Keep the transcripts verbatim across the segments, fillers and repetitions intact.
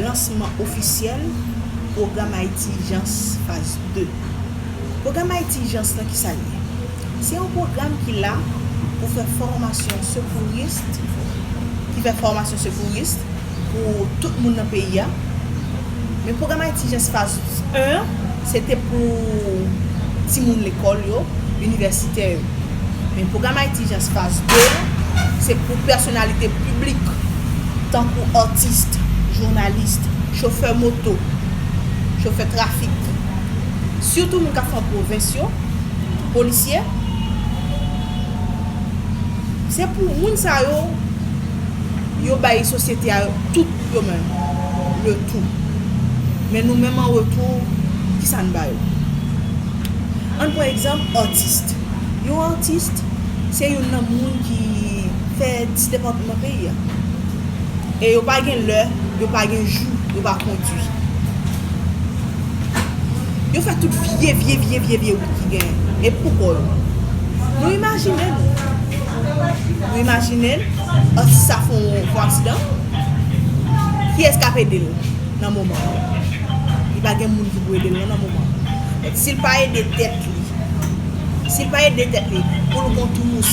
Lansman ofisyèl pwogram Ayiti Ijans faz de. Pwogram Ayiti Ijans lan, kisa l ye? Se yon pwogram ki la pou fè fòmasyon sekouris, ki fè fòmasyon sekouris pou tout moun nan peyi a. Men pwogram Ayiti Ijans faz en an, se te pou timoun lekòl yo, inivèsitè yo. Men pwogram Ayiti Ijans faz de an, se pou pèsonalite piblik, tankou atis, jounalis, chofè moto, chofè trafik, sitou moun k ap fè an pwovens yo, polisye. Se pou moun sa yo, yo bay sosyete a tout yo menm, le tout. Men nou menm, an retou, kisa n ba yo? Ann pran egzanp, atis. Yon atis, se youn nan moun ki fè dis depatman peyi a. E yo pa gen lè, yo pa gen jou, yo pa kondui. Yo fè tout vye, vye, vye, vye, vye wout ki genyen. E pou kò yo. Nou imajine nou. Nou imajine n, atis sa fè yon, fè yon aksidan. Kiyès k ap ede l nan moman an? Li pa gen moun ki pou ede l non nan moman an. Donk, si l pa ede tèt li, si l pa ede tèt li pou l gon twous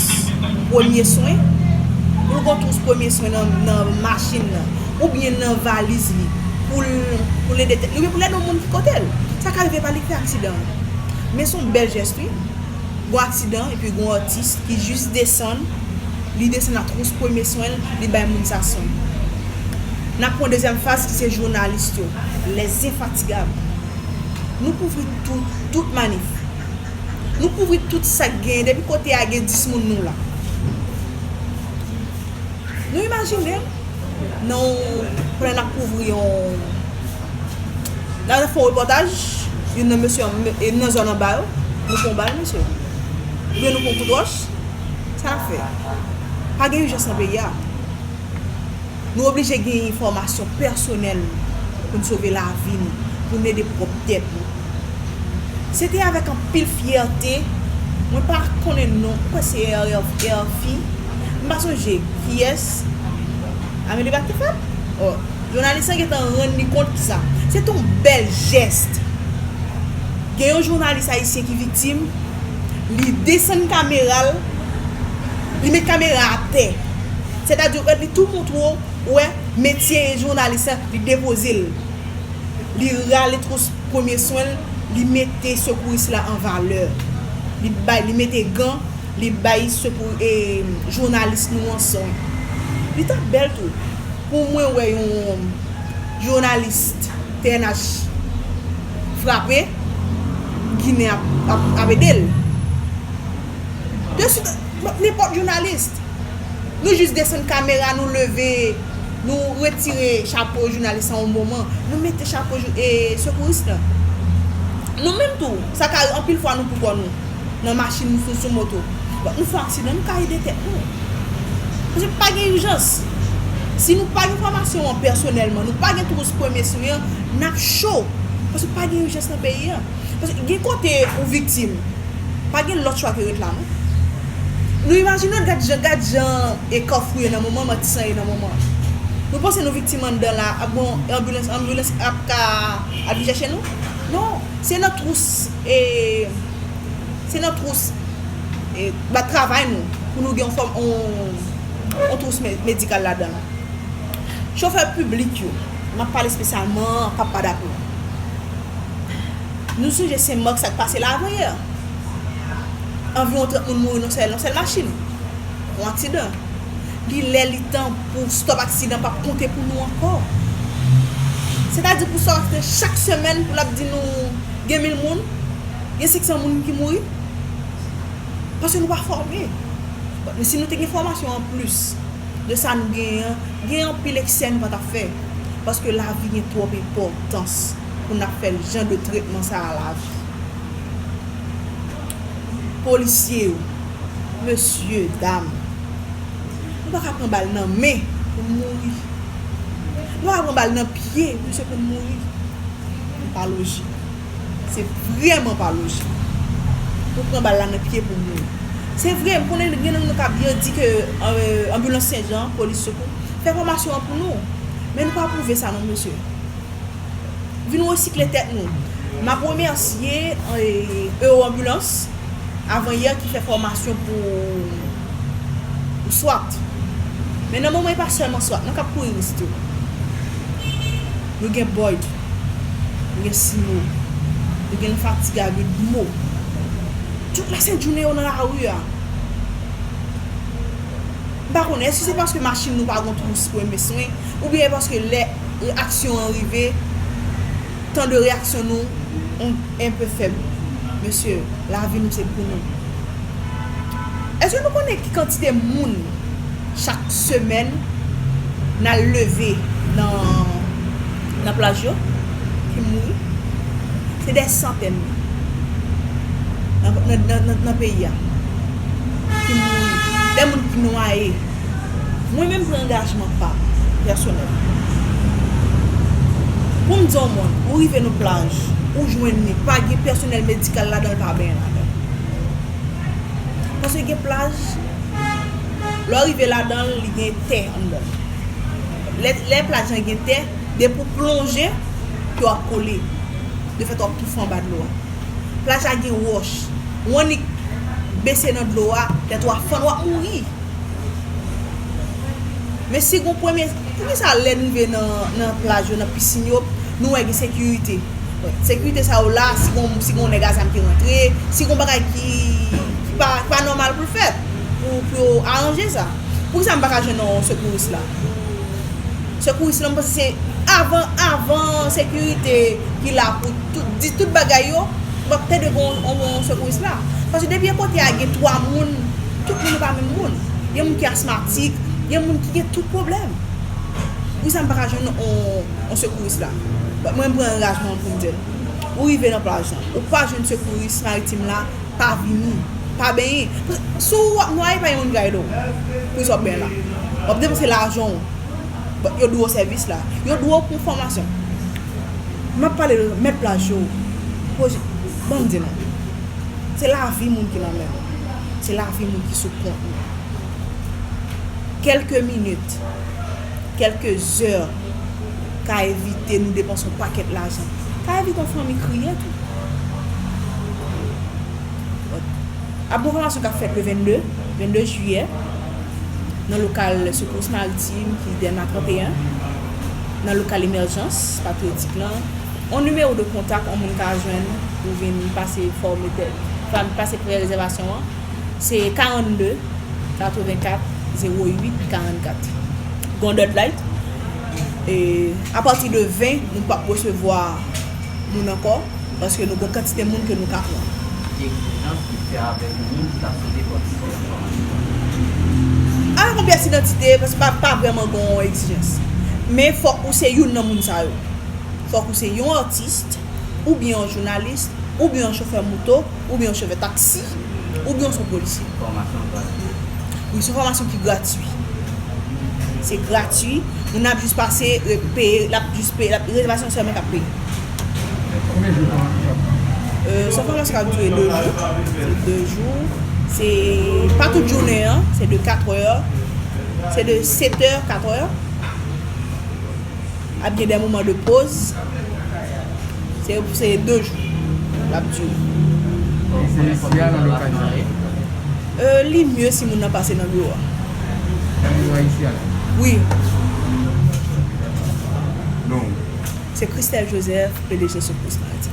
premye swen, pou l gon twous premye swen nan, nan machin nan, oubyen nan valiz li, pou l, pou l ede tèt li, oubyen pou l ede yon moun ki kote l. Sa ka rive pa li k fè aksidan an. Men se yon bèl jès, wi. Gon aksidan, epi gon atis ki jis desann, li desann ak twous premye swen l, li bay moun sa swen. N ap pran dezyèm faz ki se jounalis yo, les infatigables. Nou kouvri tout, tout manif. Nou kouvri tout sa k genyen. Depi kote a gen dis moun, nou la. Nou imajine, nan yon, pandan n ap kouvri yon, n ap fè yon repòtaj, youn nan mesye, e nan zòn anba yo, nou pran yon bal, mesye. Oubyen nou pran yon kout wòch, sa n ap fè? Pa gen ijans nan peyi a. Nou oblije gen enfòmasyon pèsonèl pou n sove lavi nou, pou n ede pwòp tèt nou. Se te avèk anpil fyète, mwen pa konnen non, mwen kwè se R F I, m pa sonje kiyès. Amelie Bactefat? Oh, jounalis lan gentan rann li kont ki sa. Se te yon bèl jès. Gen yon jounalis ayisyen ki viktim, li desann kamera l, li met kamera a atè. Sètadi, li tou montre w, ou wè, metye jounalis la, li depoze l. Li rale twous premye swen l, li mete sekouris la an valè. Li bay, li mete gan, li bay sekou-, e, jounalis nou an swen. Li t ap bèl tou. Pou mwen wè yon jounalis T N H frape, Ginen ap, ap, ap ede l. De swit, nenpòt jounalis. Nou jis desann kamera, nou leve, nou retire chapo jounalis lan yon moman, nou mete chapo jou-, e, sekouris lan. Nou menm tou, sa ka, anpil fwa nou pou kò nou, nan machin, nou sou, sou moto. Bon, nou fè aksidan, nou ka ede tèt nou. Paske pa gen ijans. Si nou pa gen fòmasyon an pèsonèlman, nou pa gen twous premye swen an, n ap cho. Paske pa gen ijans nan peyi a. Paske gen kote ou viktim, pa gen lòt chwa ke ret la, non. Nou imajine n, gad jan, gad jan e Kafou ye nan moman, Matisan ye nan moman. Nou panse nou viktim anndan la, ap gon anbilans, anbilans ap ka al vin chèche nou? Non, se nan twous, e, se nan twous, e, ba travay nou, pou nou gen yon fòm, yon, yon twous me-, medikal ladan l. Chofè piblik yo, m ap pale espesyalman Pap Padapou. Nou sonje Senmak sa k pase la avanyè. Anviwon trant moun mouri nan sèl, nan sèl machin. Yon aksidan. Li lè, li tan pou stòp aksidan p ap konte pou nou ankò. Sètadi pou stòp aksidan chak semèn pou l ap di nou gen mil moun, gen senk san moun ki mouri. Paske nou pa fòme. Men si nou te gen fòmasyon anplis de sa nou genyen an, gen anpil eksè nou pa t ap fè. Paske lavi gen twòp enpòtans pou n ap fè jan de tretman sa a lavi. Polisye yo, mesye, dam, nou pa ka pran bal nan men pou n mouri. Nou pa ka pran bal nan pye, mesye, pou n mouri. Li pa lojik. Se vrèman pa lojik pou pran bal la nan pye pou mouri. Se vre, m konnen gen nan nou k ap di ke, euh, anbilans Senjan, polis, sekou, fè fòmasyon an pou nou. Men nou pa pwouve sa non, mesye. Vin resikle tèt nou. M ap remèsye, eh, Euro Ambulance, avan yè, ki fè fòmasyon pou, pou swat. Men nan moman, e pa sèlman swat non k ap kouri risk tou. Nou gen Boyd, nou gen Simo, nou gen Fatiga, Gudmo. Tout lasent jounen yo nan lari a. M pa konnen, èske se paske machin nou pa gen twous pou enpe swen, oubyen paske lè reyaksyon an rive, tan de reyaksyon nou enpe fèb. Mesye, lavi nou se pou nou. Èske nou konnen ki kantite moun chak semèn n al leve nan, nan plaj yo ki mouri? Se dè santèn nan, nan, nan, nan, nan peyi a ki mouri, dè moun ki nwaye. Mwen menm pran angajman pa m pèsonèl. Pou m di yon moun, ou rive nan plaj, ou jwenn li, pa gen pèsonèl medikal ladan l, pa benyen ladan l. Paske gen plaj, lè w rive ladan l, li gen tè anndan l. Lè, lè plaj lan gen tè, depi w plonje, pye w ap kole. De fèt, w ap toufe anba dlo a. Plaj la gen wòch. Ou annik bese nan dlo a, tèt ou ap fann, w ap mouri. Men si gon premye, poukisa lè n rive nan, nan plaj yo, nan pisin yo, nou wè gen sekirite? Sekirite sa yo la, si gon, si gon nèg a zam ki rantre, si gon bagay ki, ki pa, ki pa nòmal pou l fèt, pou, pou yo aranje sa. Poukisa m pa ka jwenn yon sekouris la? Sekouris lan, m panse se avan, avan sekirite ki la pou tout, di tout bagay yo, w ap tande gen yon, yon, yon sekouris la. Paske depi yon kote a gen twa moun, tout moun yo pa menm moun. Gen moun ki asmatik, gen moun ki gen tout pwoblèm. Poukisa m pa ka jwenn yon, yon sekouris la? Mwen, m pran angajman pou m di l. Ou rive nan plaj lan, ou pa jwenn sekouris maritim la, pa vini, pa benyen. Si w ap nwaye, pa gen moun ki ka ede w. Poukisa w ap benyen la? W ap depanse lajan w. Bon, yo dwe w sèvis la. Yo dwe w pou fòmasyon. M ap pale de mèt plaj yo. Pwoje-, ban m di nou. Se lavi moun ki nan men nou. Se lavi moun ki sou kont nou. Kèlke minit, kèlke zè ka evite nou depanse yon pakèt lajan. Ka evite yon fanmi kriye tou. Ap gen yon fòmasyon k ap fèt le vennde, vennde jiyè, nan lokal Sekouris Maritim ki Dèlma trannteyen, nan lokal Emèjans Patriyotik lan. Yon nimewo de kontak yon moun ka jwenn pou vin pase fòme tèt, pa-, pase fè rezèvasyon an, se karannde katrevenkat zewo uit karannkat. Gon deadline. E apati de ven, nou p ap resevwa moun ankò, paske nou gon kantite moun ke nou ka pran. Ki egzijans ki fè avèk moun ki ta swete patisipe nan fòmasyon? Avèk yon pyès idantite, paske pa, pa vrèman gon egzijans. Men fòk ou se youn nan moun sa yo. Fòk ou se yon atis, oubyen yon jounalis, oubyen yon chofè moto, oubyen yon chofè taksi, oubyen yon polisye. Fòmasyon an gratui? Wi, se yon fòmasyon ki gratui. Se gratui. Moun ap jis pase, re-, peye, l ap jis peye, l ap, rezèvasyon sèlman k ap peye. Konbyen jou fòmasyon sa ap pran? Euh, se yon fòmasyon k ap dire de jou. Se de jou. Se pa tout jounen an, se de katrè. Se de setè, katrè. Ap gen de moman de poz. Se, se de jou l ap dire. E se isi a nan lokal sa? Euh, li mye si moun nan pase nan biwo a. Nan biwo a isi a la? Wi. Non. Se Christelle Joseph, P D G Secourisme Haïti.